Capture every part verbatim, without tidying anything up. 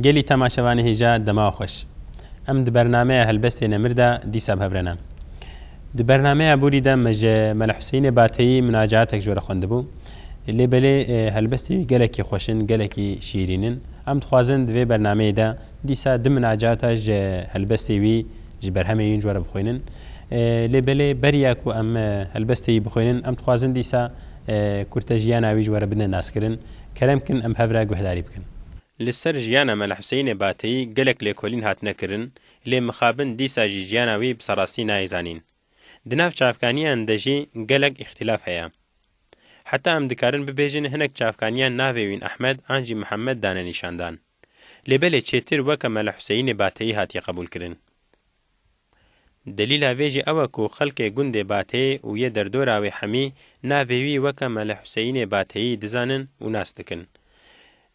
Gelî temaşevanê hêja, dema xweş. Em di bernameya Helbestê Nemir de dîsa bi hev re ne. Di bernameya borî de me ji Mele Huseyînê Bateyî munacatek ji we re xwendibû. Lê belê, e, helbestê wî gelekî xweş in, gelekî şîrîn in. Em dixwazin di vê bernameyê de dîsa du munacata ji helbestê wî, ji berhemê wî ji we re bixwînin. E, lê belê beriya ku em, e, helbestê wî bixwînin, em dixwazin dîsa, e, kurte jiyana wî ji we re bidin naskirin. Kerem kin em hev re guhdarî bikin. Li ser jiyana Mele Huseyînê Bateyî gelek lêkolîn hatine kirin, lê mixabin dîsa jî jiyana wî bi serastî nayê zanîn. Di nav çavkaniyan de jî gelek îxtîlaf heye. Heta em dikarin bibêjin hinek çavkaniyan navê wîn Ehmed an jî Mihemed dane nîşandan. Lê belê çêtir weke Mele Huseyînê Bateyî hatiye qebûlkirin. Delîla vê jî ew e ku xelkê gundê Bateyê û yê derdora wê hemî navê wî weke Mele Huseyînê Bateyî dizanin û nas dikin.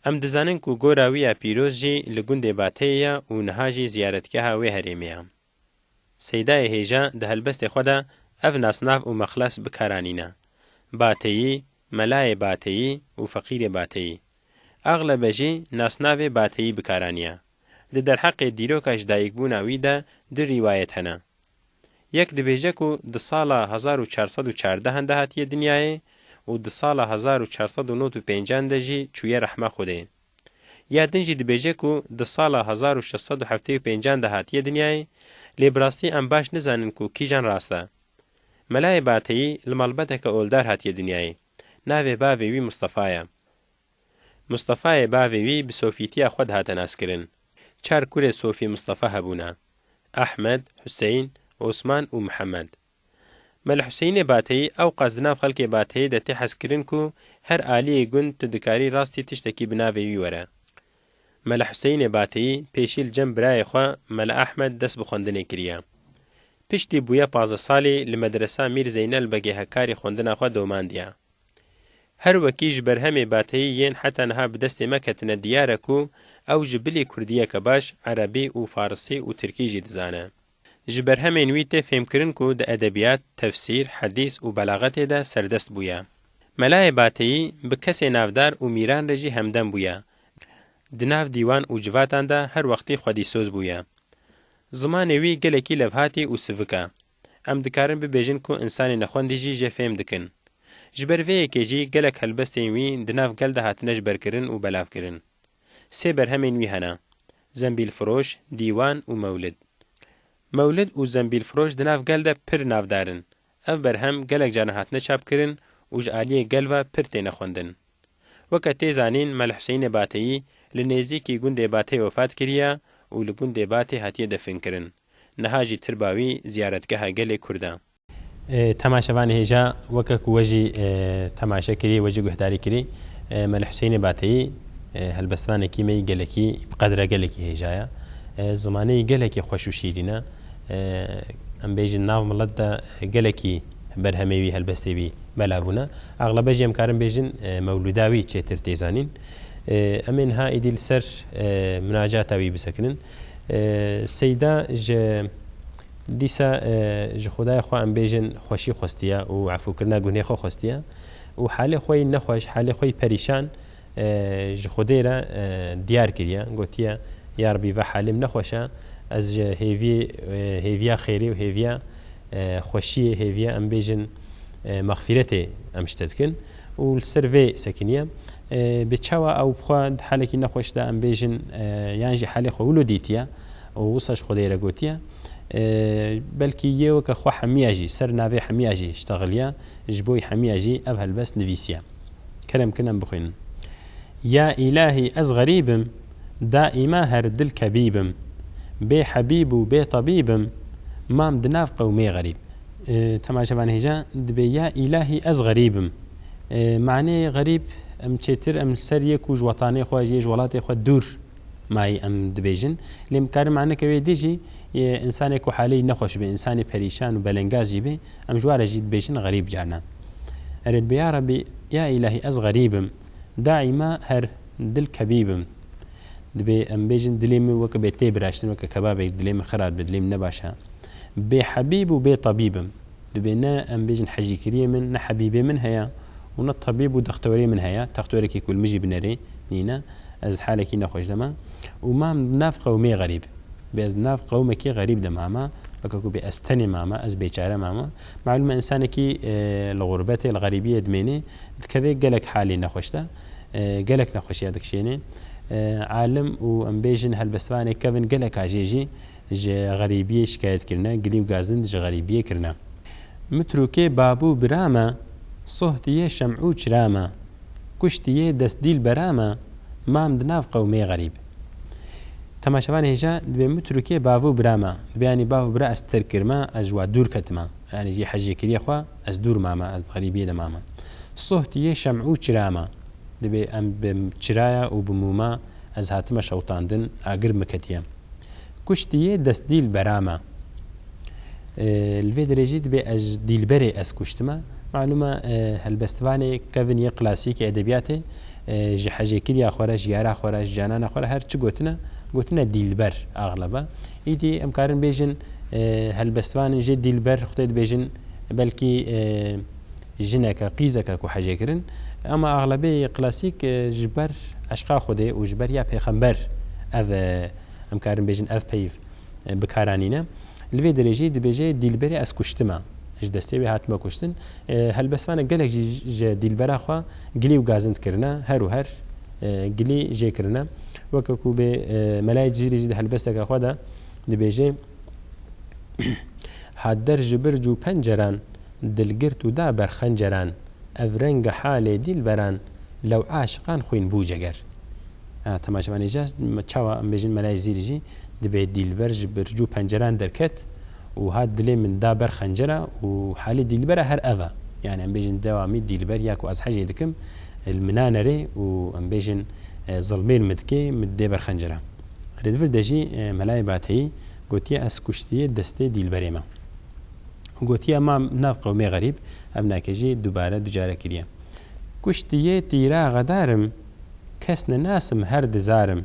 Em dizanin ku gora wî ya pîroz jî li gundê Bateyê ye û niha jî ziyaretgeha wê herêmê ye. Seydayê hêja di helbestê xwe de ev nasnav û mexles bi kar anîne: Bateyî, Melayê Bateyî û Feqîrê Bateyî. Axlebe jî nasnavê Bateyî bi kar aniye. Di derheqê dîroka ji dayikbûna wî de du rîwayet hene. Yek dibêje ku di sala hezar û çar sed û çardeh de hatiye dinyayê û di sala hezar û çar sed û nod û pênc de jî çûye rehma Xwedê. Ya din jî dibêje ku di sala hezar û şeş sed û heftê û pênc de hatiye dinyayê, lê bi rastî em baş nizanin ku kîjan rast e. Melayê Bateyî li malbateke oldar hatiye dinyayê. Navê bavê wî Mistefa ye. Mistefayê bavê wî bi sofîtiya xwe dihate naskirin. Çar kurê Sofî Mistefa hebûne: Ehmed, Huseyn, Osman û Mihemed. Mele Huseyînê Bateyî ewqas di nav xelkê Bateyê de tê hezkirin ku her aliyê gund tu dikarî rastî tiştekî bi navê wî were. Mele Huseyînê Bateyî pêşî li cem birayê xwe Mele Ehmed dest bi xwendinê kiriye. Piştî bûye pazdeh salî li medresa Mîr Zeynel Begê Hekarî xwendina xwe domandiye. Her wekî ji berhemê Bateyî yên heta niha bi destê me ketine diyar e ku ew ji bilî kurdiyeke baş erebî û farisî û tirkî jî dizane. Ji berhemên wî tê fêmkirin ku di edebiyat, tefsîr, hedîs û belaxetê de serdest bûye. Melayê Bateyî bi kesê navdar û mîran re jî hemdem bûye. Di nav dîwan û civatan de her wextî xwedîsoz bûye. Zimanê wî gelekî levhatî û sivik e. Em dikarin bibêjin ku însanê nexwendî jî jê fêm dikin. Ji ber vê yekê jî gelek helbestên wî di nav gel de hatine jiberkirin û belavkirin. Sê berhemên wî hene: Zembîlfiroş, Dîwan û Mewlid. Mewlid û Zembîlfiroş di nav gel de pir navdar in. Ev berhem gelek caran hatine çapkirin û ji aliyê gel ve pir têne xwendin. Weke tê zanîn, Mele Huseyînê Bateyî li nêzîkî gundê Bateyê wefat kiriye û li gundê Batê hatiye definkirin. Niha jî tirba wî ziyaretgeha gelê Kurd e. E, temaşevanê hêja, weke ku we jî, e, temaşe kirî, we jî guhdarî kirî, e, Mele Huseyînê Bateyî, e, helbestvanekî me yî gelekî, bi qedra gelekî hêja ye. E, zimanê yî gelekî xweş û şîrîn e. E, em bêjin nav milet de gelekî berhemê wî, helbestê wî belav bûne. Axlebe jî em karin bêjin, e, mewlûda wî çêtir tê zanîn. E, em ê niha êdî li ser, e, munacata wî bisekinin. E, Seyda ji Dîsa, e, ji Xwedayê xwe em bêjin xweşî xwestiye û efûkirina gunê xwe xwestiye û halê xwe yî nexweş, halê xwe yî perîşan, e, ji Xwedê re, e, diyar kiriye. Gotiye, Ya Rebî, ve halê min nexweş e, ez ji hêviyê, e, hêviya xêrê û hêviya, e, xweşiyê, hêviya em bêjin, e, mexfîretê em ji te dikin û li ser vê sekiniye. E, bê çawa ew bi xwe di halekî nexweş de em bêjin, e, yan jî halê xwe wilo dîtiye û wisa ji Xwedê re gotiye. E, belkî yê weke xwe hemiya jî, ser navê hemiya jî ştexiliya, ji bo hemiya jî ev helbest nivîsiye. Kerem kin em bixwînin. Ya îlahî ez xerîb im, daîma her dil kebîb im. Bê hebîb û bê tebîb im, mam di nav qewmê xerîb. E, temaşevanê hêja dibê ya îlahî ez xerîb im. E, manê xerîb em çêtir em ser yê ku ji wetanê xwe, ji yê ji welatê xwe dûr mayî em dibêjin. Lê em karin maneke wê dê jî, e, însanê ku halê wî nexweş be, însanê perîşan û belengaz jî be, em ji wa re jî dibêjin xerîb carna. Erê dibê, Ya Rebî, ya îlahî, ez xerîb im. Daîma her dil kebîb im. Dibê em bêjin, dilê min weke bê tê biraştin, weke kebabek dilê min xira dibe, dilê min ne baş e. Bê hebîb û bê tebîb im. Dibê ne em bêjin hejîkiriyê min, ne hebîbê min heye û ne tebîb û dextewerê min heye. Textewerekî ku li min jî binerê nîne. Ez halekî nexweş de me û mam di nav qewmê xerîb. Bê ez di nav qewmekî xerîb de mama, weke ku bê ez tenê mama, ez bêçare mama. Malûm e, însanekî, e, li xurbetê, li xerîbiyê dimêne, dikeve gelek halê nexweş de, e, gelek nexweşiya dikişêne. E, alim û, em bêjin, helbestvanê kevin geleka jê jî ji xerîbiyê şikayet kirine, gilî û gazin ji xerîbiyê kirine. Mitrûkê babû bira me, sohtiyê şem'û çira me, kuştiyê dest dîlbera me, mam di nav qewmê xerîb. Temaşevanê hêja dibê mitrûkê bavû bira me, dibê yanî bav û bira ez terk kirime, ez ji wa dûr ketime. Yanî jî hejêkiriyê xwe ez dûr mame, ez di xerîbiyê de mame. Sohtiyê şem'û çira me, dibê em bi çiraya û bi mûma ez hatime şewtandin, agir min ketiye. Kuştiyê dest dîlbera me. E, li vê derê jî dibê ez dîlberê ez kuştime. Malûm e, e, helbestvanê kevin yê klasîkê edebiyatê, e, ji hejêkiriya xwe re, ji yara xwe re, ji canana xwe re her çi gotine, gotine dîlber axleba. Îdî em karin bêjin, e, helbestvanên jê dîlber xwedê dibêjin, belkî, e, jineke, qîzeke ku hejê kirin. Ama axlebê yê klasîk, e, ji ber eşqa xwedê û ji ber ya pêxember ev, e, em karin bêjin ev peyv, e, bi kar anîne. Li vê derê jî dibêje, dîlberê ez kuştime. Ji destê wê hatime kuştin. E, helbestvanek gelek jî ji dîlbera xwe gilî û gazin dikirine, her û her, e, gilî jê kirine. Weke ku bê, e, Melayê Cizîrî jî di helbesteke xwe de dibêje, hat der ji birc û penceran, dilgirt û da ber xenceran, ev renge halê dîlberan, lew aşiqan xwîn bû ceger. Ha, temaşevanê ca, çawa em bêjin Melayê Cizîrî jî dibê dîlber ji birc û penceran derket û hat dilê min da ber xencera û halê dîlbera her ev e. Yani em bêjin dewamî dîlber ya ku ez hejê dikim, li min nanere û em bêjin, e, zilmê li min dike, min didê ber xencera. Rê di vir de jî, e, Melayê Bateyî gotiye ez kuştiye destê dîlberê me. Û gotiye, ma nav qewmê xerîb, ev nake jî dubare du care kiriye. Kuştiyê tîra xedar im, kes ninasim her dizar im.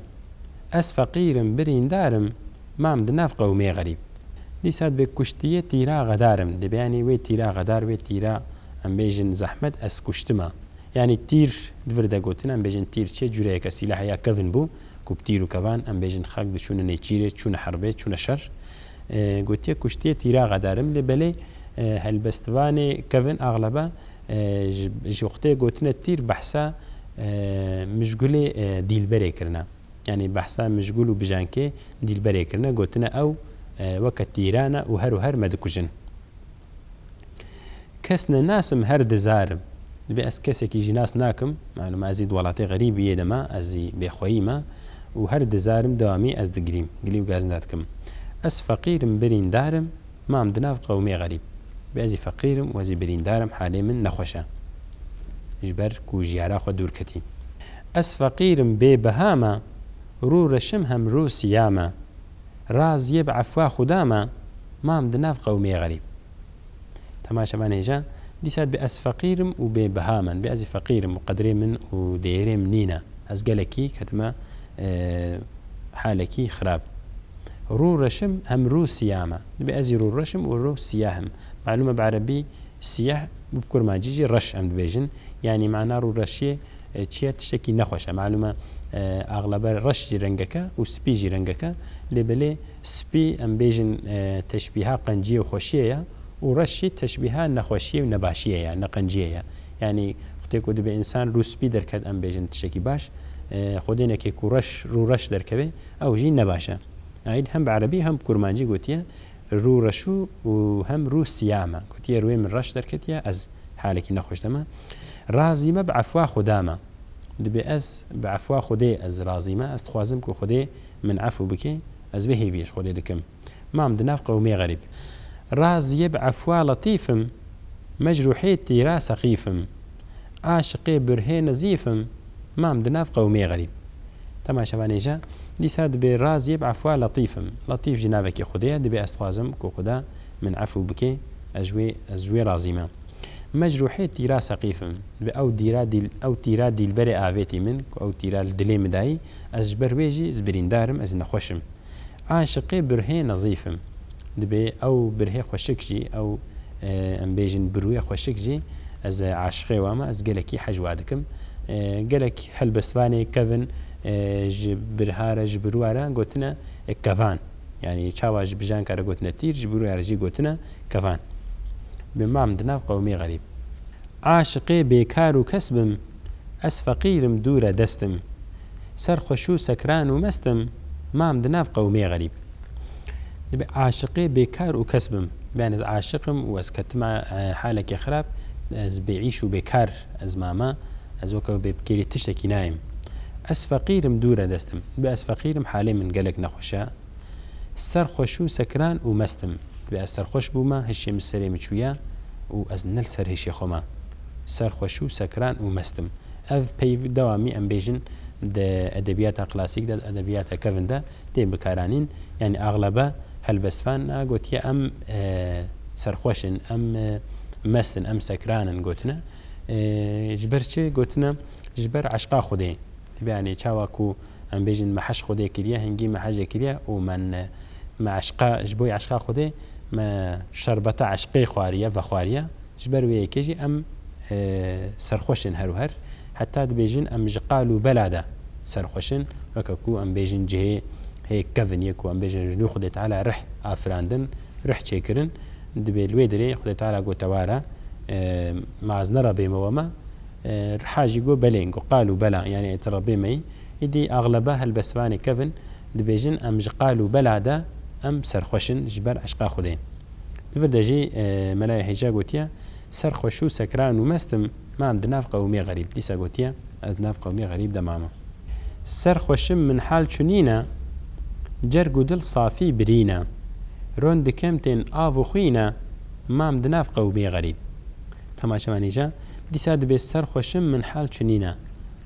Ez feqîr im, birîndar im, mam di nav qewmê xerîb. Dîsa dibê kuştiyê tîra xedar im. Dibê yanî wê tîra xedar, wê tîra, em bêjin zehmet, ez kuştima. Yanî tîr di vir de gotin, em bêjin tîr çi? Cureyeke sîlahê ya kevin bû, ku bi tîr û kevan, em bêjin xelk diçûne nêçîrê, çûne herbê, çûne şer. E, gotiye kuştiye tîra xedar im, lê belê, e, helbestvanê kevin axleba, e, ji, ji wextê gotine tîr behsa, e, mijgulê, e, dîlberê kirine. Yanî behsa mijgul û bijankê dîlberê kirine, gotine ew, e, weke tîran e û her û her me dikujin. Kes nenasim her dizarim. Dibê ez kesekî jî nas nakim. Malûm e, ez ê di welatê xerîbiyê de me, ez ê bêxweyî me û her dizarim dewamî ez digirîm. Gilî û gazin dikim. Ez feqîr im, birîndar im, mam di nav qewmê xerîb. Dibê ez ê feqîr im û ez ê birîndar im, halê min nexweş e. Ji ber ku ji yara xwe dûr ketî. Ez feqîr im, bêbiha me, rû reşim hem rû siya me. Raziyê bi efwa Xuda me, mam di nav qewmê xerîb. Temaşevanê hêja, dîsa dibê ez feqîr im û bêbiha me. Dibê ez ê feqîr im û qedrê min û değerê min nîne. Ez gelekî ketime, e, halekî xirab. Rû reşim hem rû siya me. Dibê ez ê rû reşim û rû siyah im. Malûm e bi erebî siyah, bi kurmancî jî reş em dibêjin. Yanî mana rûreşiyê, e, çi ye? Tiştekî nexweş e. Malûm e, e, axlebe reş jî rengeke û spî jî rengeke. Lê belê spî, em bêjin, e, teşbîha qenciyê û xweşiyê ye û reş jî teşbîha nexweşiyê û nebaşiyê ye, neqenciyê ye. Yanî wextê ku dibê însan rû spî derket, em bêjin tiştekî baş. E, xwedênekê ku reş, rûreş derkeve, ew jî nebaş e. Aîd hem bi erebî hem bi kurmancî gotiye, rû reşû û hem rû siya me. Gotiye, rûyê min reş derketiye, ez halekî nexweş de me. Razî me bi efwa Xuda me. Dibê ez bi efwa Xwedê ez razî me. Ez dixwazim ku Xwedê min efû bike. Ez vê hêviyê ji Xwedê dikim. Mam di nav qewmê xerîb. Raziyê bi efwa letîf im. Mecrûhê tîra seqîf im. Aşiqê birhê nezîf im. Mam di nav qewmê xerîb. Temaşevanê hêja, dîsa dibê raziyê bi efwa letîf im. Letîf jî navekî Xwedê ye, dibê ez dixwazim ku Xuda min efû bike, ez ji wê, ez ji wê razî me. Mecrûhê tîra seqîf im. Dibê ew dîra dîl-, ew tîra dîlberê avêtî min, ku ew tîra li dilê min dayî, ez ji ber wê jî ez birîndar im, ez nexweş im. Aşiqê birhê nezîf im. Dibê ew birhê xweşik jî, ew, e, em bêjin birûyê xweşik jî, ez aşiqê wa me, ez gelekî hej wa dikim. E, gelek helbestvanê kevin, E, ji birha re, ji birwa re gotine, e, kevan. Yanî çawa ji bijanka re gotine tîr, ji birwa re jî gotine kevan. Bi mam di nav qewmê xerîb. Aşiqê bêkar û kes bim, ez feqîr im dûre dest im. Serxweş û sekran û mest im, mam di nav qewmê xerîb. Dibe aşiqê bêkar û kes bim. Bê ez aşiq im û ez ketime, e, halekê xirab, ez bêîş û bêkar ez mame, ez weke bê bi kêrî tiştekî nayêm. Ez feqîr im dûre dest im. Dibe ez feqîr im, halê min gelek nexweş e. Serxweş û sekran û mest im. Dibe ez serxweş bûme, hişê min serê min çûye û ez ne li ser hişê xwe me. Serxweş û sekran û mest im. Ev peyv-, dewamî em bêjin di edebiyata klasîk de, edebiyata kevin de tê bikaranîn. Yanî axlebe helbestvan gotiye em, e, serxweş in, em, e, mest in, em sekran in gotine. E, ji ber çi gotine? Ji ber eşqa Xwedê. Dibe yanî çawa ku em bêjin me hej Xwedê kiriye, hingî me hejê kiriye û me ne-, me eşqa, ji bo eşqa Xwedê me şerbeta eşqê xwariye, vexwariye. Ji ber wê yekê jî em, e, serxweş in her û her. Heta dibêjin em ji qal û bela de serxweş in. Weke ku em bêjin cihê hê kevin ye ku em bêjin ji nû Xwedê Teala rih afirandin, rih çêkirin. Dibê li wê derê Xwedê Teala got, "Te ware, e, ma ez ne Rebbê me we me." E, riha jî got, "Belê," got, "Qal û bela, yanî ê tu Rebbê me yî." Îdî axlebe helbestvanê kevin dibêjin, "Em ji qal û bela de em serxweş in ji ber eşqa Xwedê." Di vir de jî, e, Melayê Hêja gotiye, "Serxweş û sekran û mest im, mam di nav qewmê xerîb." Dîsa gotiye, "Ez di nav qewmê xerîb de mame." Serxweş im, min hal çunîne, cerg û dil safî birîne. Ron dikem tên av û xwîne, mam di nav qewmê xerîb. Temaşevanê ca, dîsa dibê serxweş im, min hal çunîne.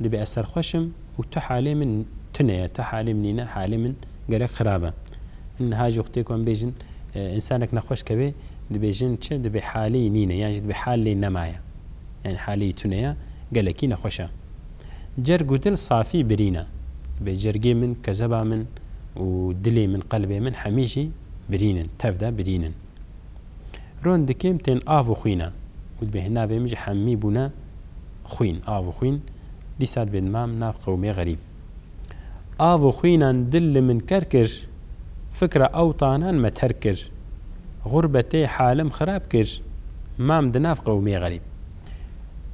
Dibê ez serxweş im û tu halê min tune ye, tu halê min nîne, halê min gelek xirab e. Niha jî wextê ku em bêjin, e, însanek nexweş keve, dibêjin çi? Dibê halê nîne, yan jî dibê hal lê nemaye. Yanî halê tune ye, gelekî nexweş e. Cerg û dil safî birîne. Dibê cergê min, kezeba min û dilê min, qelbê min hemî jî birîn in, tev de birîn in. Ron dikêm tên av û xwîne. Û dibê hin navê min ji hemî bûne xwîn, av û xwîn. Dîsa dibê dimam nav qewmê xerîb. Av û xwînan dil li min ker kir, fikra ewtanan me terk kir. Xurbetê halim xirab kir, mam di nav qewmê xerîb.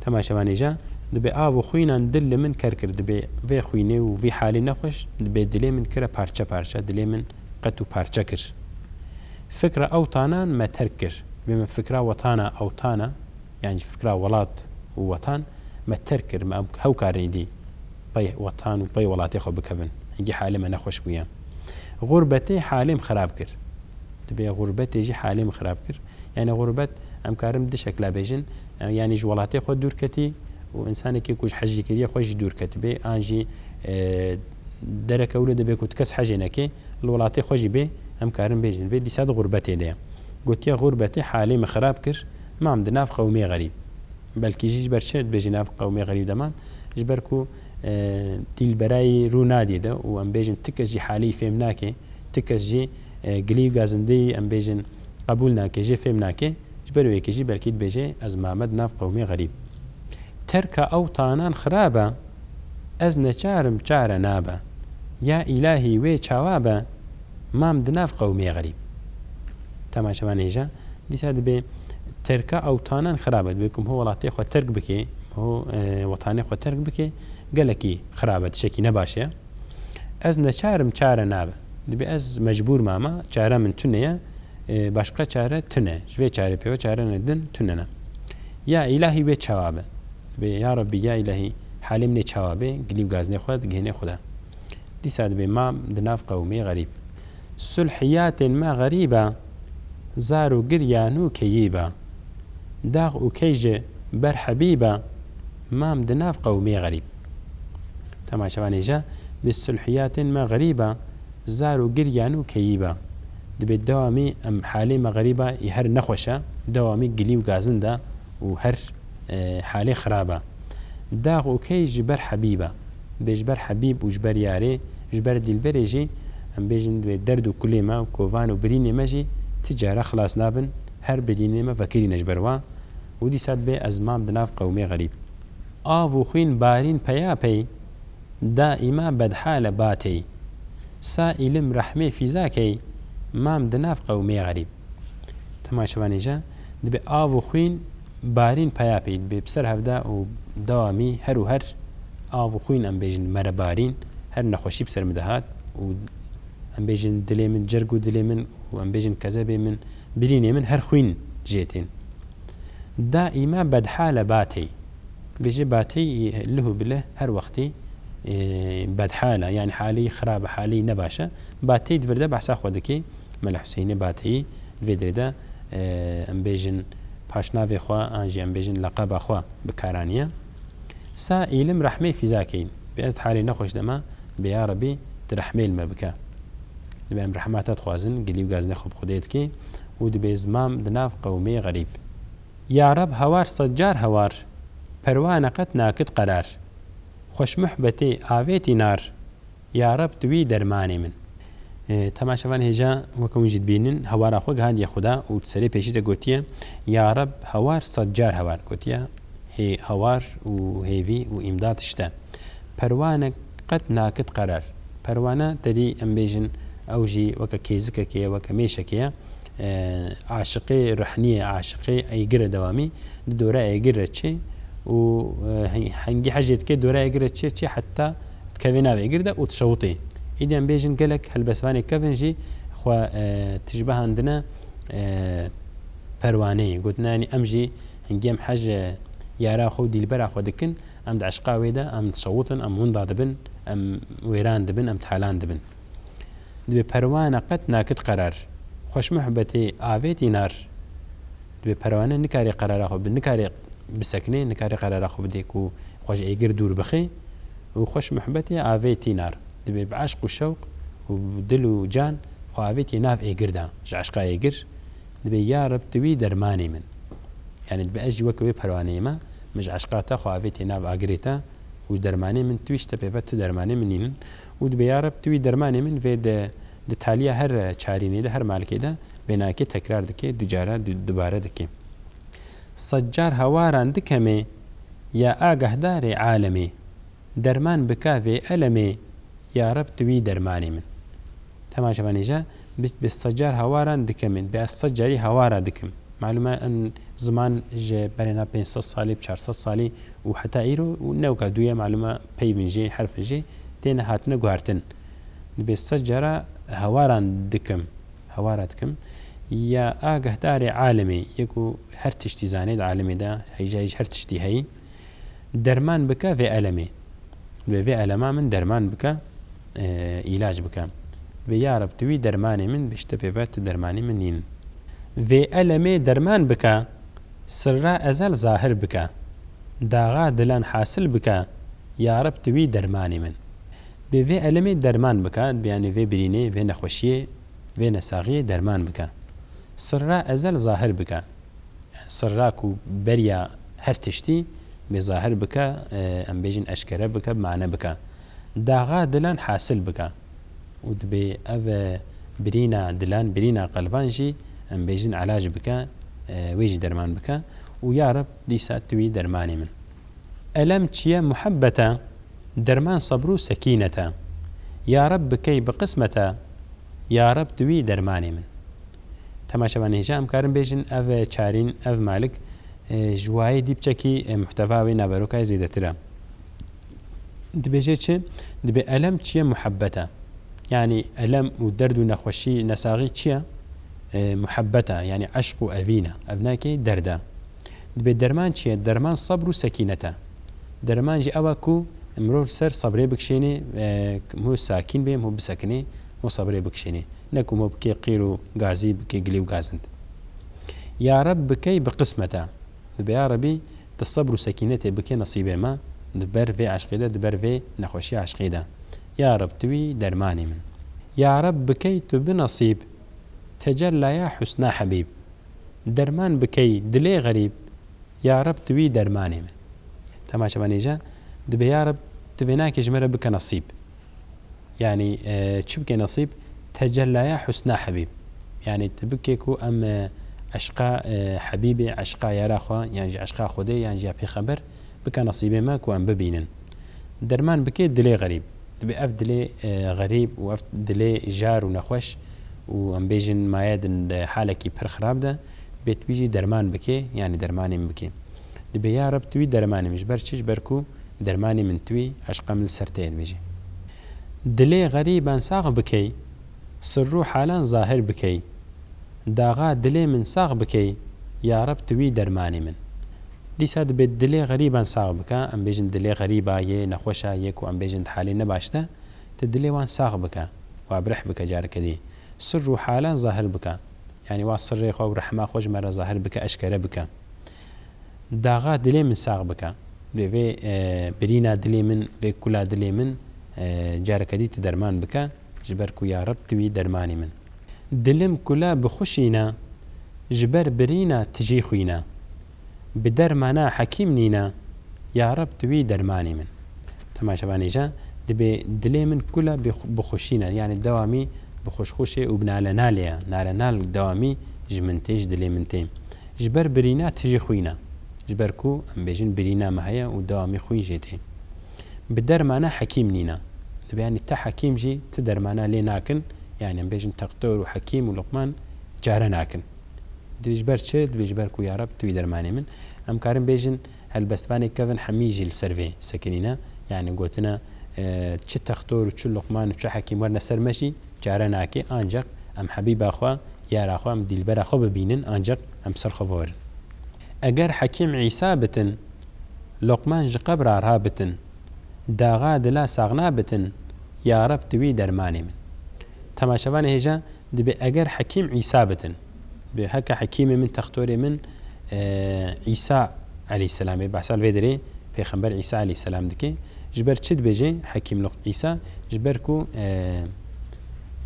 Temaşevanê ca, dibê av û xwînan dil li min ker kir, dibê vê xwînê û vî halê nexweş, dibê dilê min kire parçe parçe, dilê min qet û parçe kir. Fikra ewtanan me terk kir. Bê me fikra wetana, ewtana, yan jî fikra welat û wetan me terk kir. Me em hewkarin îdî pey wetan û pey welatê xwe bikevin. Hingî halê me nexweş bûye. Xurbetê halê min xirab kir. Dibê xurbetê jî halê min xirab kir. Yanî xurbet, em karin du şekla bêjin. Yanî ji welatê xwe dûr ketî û însanekî ku ji hejê kiriye xwe jî dûr ketibê. An jî, e, dereke wilo dibe ku tu kes hejê neke, li welatê xwe jî bê, em karin bêjin, bê dîsa di xurbetê de ye. Gotiye, xurbetê halê min xirab kir, mam di nav qewmê xerîb. Belkî jî ji ber çi dibêjî nav qewmê xerîb de mam? Ji ber ku, e, dîlberayî rû nadî de û em bêjin ti kes jî halî fêm nake, ti kes jî, e, gilî û gazindeyî em bêjin qebûl nake, jê fêm nake. Ji ber wê yekê jî belkî dibêje, ez mame di nav qewmê xerîb. Terka ewtanan xirab e, ez neçar im çare nabe. Ya îlahî wê çawa be, mam di nav qewmê xerîb. Temaşevanê hêja, dîsa dibê terka ewtanan xirab e. Dibê ku ho welatê xwe terk bike, ho, e, wetanê xwe terk bike, gelekî xirab e, tiştekî ne baş e. Ez neçar im çare nabe. Dibê ez mecbûr mame, çare min tune ye, e, başqa çare tune. Ji vê çarê pêwe çare ne din tune ne. Ya îlahî wê çawa be? Dibê ya Rebbî, ya îlahî, halê min ê çawa be? Gilî û gazinê xwe digihêne Xuda. Dîsa dibê mam di nav qewmê xerîb. Sulhiyatên me xerîb e, zar û giryan û keyîb e. Dax û key ji ber hebîb e, mam di nav qewmê xerîb. Temaşevanê hêja, dibê sulhiyatên me xerîb e, zar û giryan û keyîb e. Dibê dewamî em halê me xerîb e, î her nexweş e, dewamî gilî û gazin de û her, e, halê xirab e. Dax û key ji ber hebîb e. Dibê ji ber hebîb û ji ber yarê, ji ber dîlberê jî em bêjin dibê derd û kulê me û kovan û birînê me jî ti cara xilas nabin, her birînê me vekirîne ji ber wan. Û dîsa dibê ez mam di nav qewmê xerîb. Av û xwîn barîn peyapey, Daîma bedhale batey. Sa îlim rehmê fîzakey, mam di nav qewmê xerîb. Temaşevanê je, dibe av û xwîn barîn peya pey, dibe bi ser hevda û dewamî her û her av û xwîn em bêjin mere barîn, her nexweşî bi ser min dihat û em bêjin dilê min, cerg û dilê min û em bêjin kezebê min, birînê min her xwîn jê tên. Daîma bedhale batey. Bêje batey lih û bilih her wextî, e, bedhale, yani halî xirab e, halî nebaş e. Batey di vir de behsa xwe dike. Mele Huseyinê Bateyî di vê derê de, e, em bêjin paşnavê xwe, an jî em bêjin leqeba xwe bi kar aniye. Sa îlim rehmê fîzakeyî. Bi ez di halê nexweş de me, bi ya Rebî tu rehmê li me bike. Dibe em rehmata dixwazin, gilî û gazinê xwe bi Xwedê dike û dibe zimam di nav qewmê xerîb. Ya Reb hewar sed car hewar, perwane qet nakit qerar. Xweş muhbetê avêtî nar, ya Reb tu wî dermanê min. E, temaşevan hêja weke hûn jî dibînin, hewara xwe gihandiye Xuda û di serê pêşî de gotiye, ya Reb hewar sed car hewar gotiye, hê hewar û hêvî û îmdad işte. Perwane qet nakit qerar. Perwane tedî em bêjin ew jî weke kêzikekê ye, weke mêşekê ye. E, aşiqê ruhniyê, aşiqê eygir e dewamî, di dora eygir re çê û, e, heng-, hengî hejê dike dora eygir re çê, çê heta dikeve nav eygir de û dişewitê. Îdî em bêjin gelek helbestvanê kevin jî xwe, e, tişbehandine, e, perwaneyê. Gotina yanî em jî hingî em hej, e, yara xwe û dîlbera xwe dikin, em di eşqa wê de, em dişewitin, em winda dibin, em wêran dibin, em talan dibin. Dibê perwane qet nakit qerar. Xweş muhbetê avêtî nar. Dibê perwane nikarê qerara xwe bi-, nikarê bisekine, nikarê qerara xwe bidê ku xwe ji êgir dûr bixê û xweş muhbetê avêtî nar. Dibê bi eşq û şewq û bi dil û can xwe avêtî nav êgir de. Ji eşqa êgir dibê ya Reb tu wî dermanê min. Yani dibê ez jî weke wê perwaneyê me, min ji eşqa te xwe avêtî nav agirê te û dermanê min tu wî işte pê ve tu dermanê min nînin û dibê ya Reb tu wî dermanê min vê de di taliya her çarînê de, her malikê de vê nakê tekrar dike, du cara, du-, dubare dike. Sed car hewaran dikemê ya agahdarê alemê, derman bika vê elemê, ya Reb tu wî dermanê min. Temaşevanê je, bi, bi sed car hewaran dikemê, bi ez sed carî hewara dikim. Malûm e, em ziman ji berê na pênc sed salî, çar sed salî û heta îro û newka dûye, malûm e, peyvin jê, herfin jê têne hatine guhertin. Dibê sed cara hewaran dikim, hewara dikim. Ya agahdarê alemê, yê ku her tiştî zanê di alemê de, heyja heyj her tiştî heyî. Derman bike vê elemê. Dibê vê elema min derman bike, e, îlac bike. Dibê ya Reb tu wî dermanê min, bişte pê ve tu dermanê min nîn. Vê elemê derman bike, sirra ezel zahir bike. Daxa dilan hasil bike, ya Reb tu wî dermanê min. Dibê vê elemê derman bike, dibê yanî vê birînê, vê nexweşiyê, vê nesaxiyê derman bike. Sirra ezel zahir bike. Sirra ku beriya her tiştî bê zahir bike, e, em bêjin eşkere bike, mane bike. Daxa dilan hasil bike. Û dibê ev, e, birîna dilan, birîna qelban jî em bêjin elac bike, e, wê jî derman bike. Û ya Reb dîsa tu wî dermanê min. Elem çiye muhebbet e, derman sebr û sekînet e. Ya Reb bikey bi qismet e, ya Reb tu wî dermanê min. Temaşevanê hêja em karin bêjin ev çarîn, ev malik, e, ji wayê dî biçekî, e, muhteva wê naverokayê zêdetir e. Dibêje çi? Dibê elem çiye muhebbet e. Yanî elem û derd û nexweşî, nesaxî çi ye? E, muhebbet e, yanî eşq û evîn e. Ev nakê derd e. Dibê derman çi ye? Derman sebr û sekînet e. Derman jî ew e ku mirov li ser sebrê bikişênê, e, mirov sakîn bê, mirov bisekinê, mirov sebrê bikişênê. Ne ku mirov bikê qîr û gazî, bikê gilî û gazind. Ya Reb bikey bi qismet e. Dibê ya Rebî, tu sebr û sekînetê bike nesîbê me, di ber vê eşqê de, di ber vê nexweşiya eşqê de. Ya Reb, tu wî dermanê min. Ya Reb, bikey tu bi nesîb, tecellaya husna hebîb. Derman bikey dilê xerîb, ya Reb, tu wî dermanê min. Temaşevanê je, dibê ya Reb, tu vê nakê ji me re bike nesîb. Yanî, e, çi bike nesîb? Tecellaya husna Hebîb. Yanî, tu bike ku em, e, eşqa, e, Hebîbê, eşqa yara xwe, yan jî eşqa Xwedê, yan jî ya Pêxember bike nesîbê me ku em bibînin. Derman bike dilê xerîb. Dibê ev dilê, e, xerîb û ev dilê jar û nexweş û em bêjin maye din di halekî pir xirab de, dibê tu wî jî derman bike, yanî dermanê min bike. Dibê ya Reb tu wî dermanê min. Ji ber çi? Ji ber ku dermanê min tu wî, eşqa min li ser te ye dibêje. Dilê xerîban sax bikey, sirr û halan zahir bikey. Daxa dilê min sax bikey, ya Reb tu wî dermanê min. Dîsa dibê dilê xerîban sax bike, em bêjin dilê xerîba yê nexweşa yê ku em bêjin di halê nebaş de, tu dilê wan sax bike, wa bi rih bike careke dî. Sirr û halan zahir bike. Yanî wa sirrê xwe û rehma xwe ji me re zahir bike, eşkere bike. Daxa dilê min sax bike. Vê, vê, e, birîna dilê min, vê kula dilê min, e, careke dî tu derman bike, ji ber ku ya Reb tu wî dermanê min. Dilim kula bixuşîne, ji ber birîna tijî xwîne. Bi dermana hekîm nîne, ya Reb tu wî dermanê min. Temaşevanê ja dibê dilê min kula bixu-, bixuşîne, yanî dewamî bi xuşxuşê û bi nalenalê ye. Nalenal dewamî ji min tê, ji dilê min tê. Ji ber birîna tijî xwîne. Ji ber ku em bêjin birîna me heye û dewamî xwîn jê tê. Bi dermana hekîm nîne. Dibê yanî ti hekîm jî ti dermana lê nakin, yanî em bêjin textor û hekîm û Luqman çare nakin. Dibê ji ber çi? Dibê ji ber ku ya Reb tu wî dermanê min. Em karin bêjin helbestvanê kevin hemî jî li ser vê sekinîne. Yanî gotine, e, çi textor û çi Luqman û çi hekîm werne ser me jî çare nake, ancak em hebîba xwe, yara xwe, em dîlbera xwe bibînin, ancak em ser xwe biwerin. Eger Hekîm Îsa bitin, Luqman ji qebra rabitin, daxa dila saxna bitin, ya Reb tu wî dermanê min. Temaşevanê hêja dibê eger Hekîm Îsa bitin, bi heke Hekîmê min, textorê min, e, Îsa aleyhisselam ê, behsa li vê derê Pêxember Îsa aleyhisselam dike. Ji ber çi dibêje Hekîm Luq-, Îsa? Ji ber ku, e,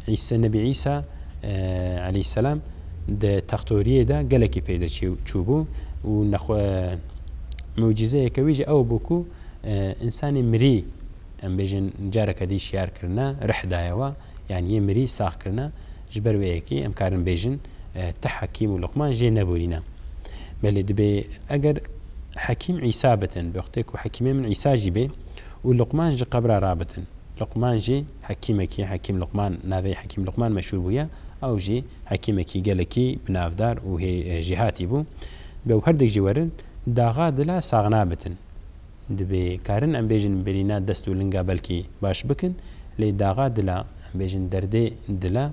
Îsa, Nebî Îsa, e, aleyhisselam di textoriyê de gelekî pêş de çî-, çûbû û nexwe-, mucîzeyeke wî jî ew bû ku, e, însanê mirî, em bêjin, careke dî şiyar kirine, rih daye we, yanî yê mirî sax kirine. Ji ber wê yekê em karin bêjin, e, ti Hekîm û Luqman jê neborîne. Belê dibê eger Hekîm Îsa bitin, bi wextê ku Hekîmê min Îsa jî bê û Luqman ji qebra rabitin. Luqman jî hekîmekî, Hekîm Luqman, navê Hekîm Luqman meşhûr bûye, ew jî hekîmekî gelekî bi navdar û hê-, e, jêhatî bû. Be û her dek jî werin, daxa dila saxna bitin. Dibê karin em bêjin birîna dest û linga belkî baş bikin, lê daxa dila, em bêjin derdê dila,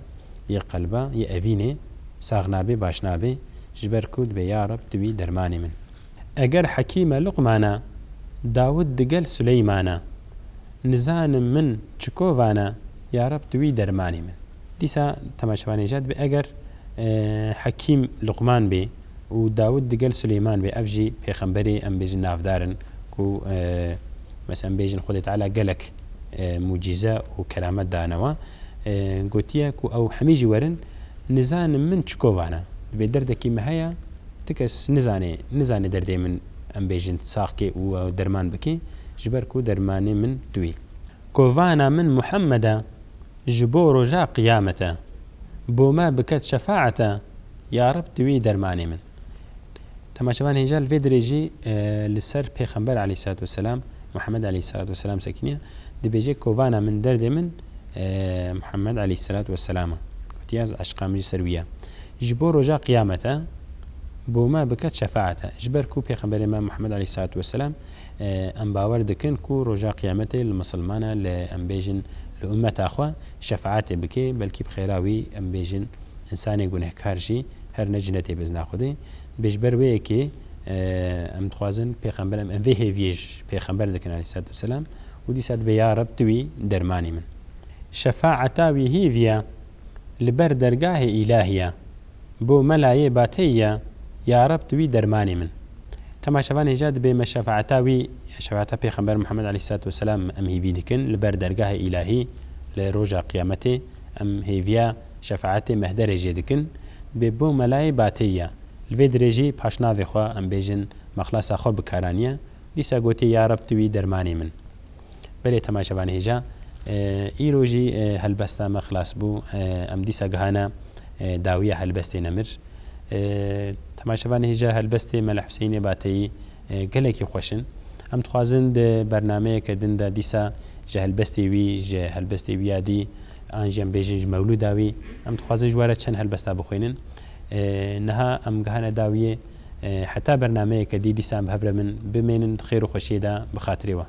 yê qelba, yê evînê, sax nabê, baş nabê, ji ber ku dibê ya Reb tu wî dermanê min. Eger Hekîme Luqmana, Dawud digel Suleymana, nizanim min çi kovana, ya Reb tu wî dermanê min. Dîsa temaşevanê jî dibê eger, e, Hekîm Luqman bê û Dawud digel Suleyman bê, ev jî pêxemberê em bêjin navdar in ku, e, mesela em bêjin Xwedê Teala gelek, e, mucîze û keramet danewa. E, gotiye ku ew hemî jî werin, nizanim min çi kovana. Dibê derdekî me heye, ti kes nizane, nizane derdê min em bêjin sax kê û derman bikê, ji ber ku dermanê min tu yî. Kovana min Muhammed e, ji bo roja qiyamete, bo me biket şefaete, ya Reb tu wî dermanê min. Temaşevan hêja li vê dirêjî, e, li ser Pêxember aleyhissalatu vesselam, Muhammed aleyhissalatu vesselam sekiniye, dibêje kovana min derdê min, e, Muhammed aleyhissalatu vesselam e. Gotiye ez eşqa min ji ser wî ye. Ji bo roja qiyamete, bo me biket şefaete. Ji ber ku Pêxemberê me Muhammed aleyhissalatu vesselam, e, em bawer dikin ku roja qiyametê li misilmana, li, em bêjin, li ummeta xwe şefaetê bike, belkî bi xêra wî, em bêjin, însanê gunehkar jî her ne cinetê bizna Xwedê. Bê ji ber wê yekê, e, em dixwazin pêxember, em, em vê hêviyê ji pêxember dikin aleyhissalatu vesselam û dîsa dibê ya Reb tu wî dermanê min. Şefaeta wî hîviya li ber dergahê îlahiya. Bo melayê bateyî ye, ya Reb tu wî dermanê min. Temaşevan hêja dibê me şefaeta wî, ya şefaeta Pêxember Muhammed aleyhissalatu vesselam em hêvî dikin, li ber dergahê îlahî, li roja qiyametê em hêviya şefaetê mehderê jê dikin. Dibê bo melayê bateyî ye. Li vê dirêjî paşnavê xwe em bêjin mexlasa xwe bikaraniye. Dîsa gotiye ya Reb tu wî dermanê min. Belê temaşevanê hêja, e, îro jî, e, helbesta me xilas bû. E, em dîsa gihane, e, dawiya helbestê nemir. E, temaşevanê hêja helbestê Mele Huseyînê Bateyî, e, gelekî xweş in. Em dixwazin di bernameyeke din de dîsa ji helbestê wî, ji helbestê wî ya dî, an jî em bêjin ji mewlûda wî, em dixwazin ji we re çend helbesta bixwînin. E, niha em gihane dawiyê, e, heta bernameyeke dî dîsa em bi hev re bin, bimênin di xêr û xweşiyê de bi xatirê we.